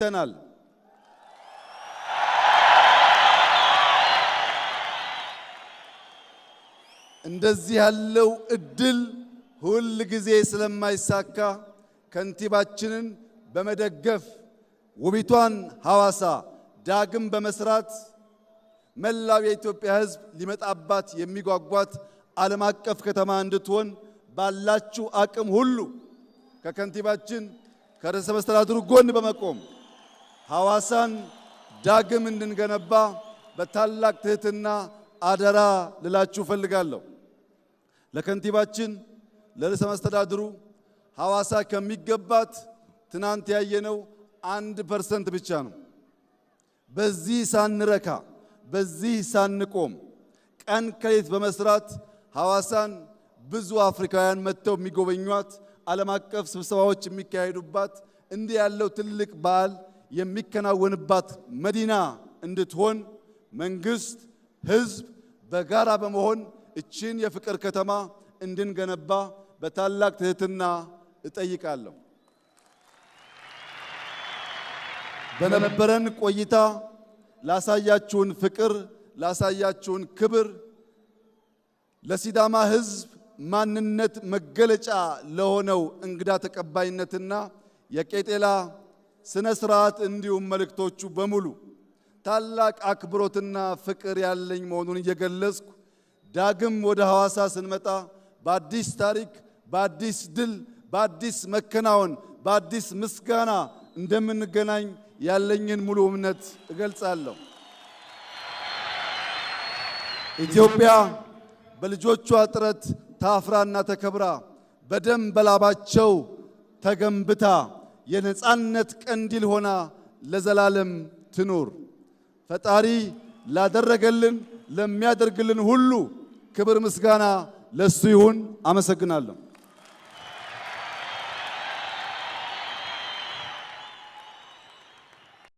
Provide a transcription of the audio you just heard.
ተናል። እንደዚህ ያለው እድል ሁል ጊዜ ስለማይሳካ ከንቲባችንን በመደገፍ ውቢቷን ሐዋሳ ዳግም በመስራት መላው የኢትዮጵያ ሕዝብ ሊመጣባት የሚጓጓት ዓለም አቀፍ ከተማ እንድትሆን ባላችሁ አቅም ሁሉ ከከንቲባችን ከርዕሰ መስተዳድሩ ጎን በመቆም ሐዋሳን ዳግም እንድንገነባ በታላቅ ትህትና አደራ ልላችሁ እፈልጋለሁ። ለከንቲባችን ለርዕሰ መስተዳድሩ ሐዋሳ ከሚገባት ትናንት ያየነው 1% ብቻ ነው። በዚህ ሳንረካ፣ በዚህ ሳንቆም ቀን ከሌት በመስራት ሐዋሳን ብዙ አፍሪካውያን መጥተው የሚጎበኟት፣ ዓለም አቀፍ ስብሰባዎች የሚካሄዱባት፣ እንዲህ ያለው ትልቅ በዓል የሚከናወንባት መዲና እንድትሆን መንግስት፣ ህዝብ በጋራ በመሆን እችን የፍቅር ከተማ እንድንገነባ በታላቅ ትህትና እጠይቃለሁ። በነበረን ቆይታ ላሳያችሁን ፍቅር፣ ላሳያችሁን ክብር፣ ለሲዳማ ህዝብ ማንነት መገለጫ ለሆነው እንግዳ ተቀባይነትና የቄጤላ ስነ ስርዓት እንዲሁም መልእክቶቹ በሙሉ ታላቅ አክብሮትና ፍቅር ያለኝ መሆኑን እየገለጽኩ ዳግም ወደ ሐዋሳ ስንመጣ በአዲስ ታሪክ፣ በአዲስ ድል፣ በአዲስ መከናወን፣ በአዲስ ምስጋና እንደምንገናኝ ያለኝን ሙሉ እምነት እገልጻለሁ። ኢትዮጵያ በልጆቿ ጥረት ታፍራና ተከብራ በደም በላባቸው ተገንብታ የነጻነት ቀንዲል ሆና ለዘላለም ትኑር። ፈጣሪ ላደረገልን ለሚያደርግልን ሁሉ ክብር ምስጋና ለሱ ይሁን። አመሰግናለሁ።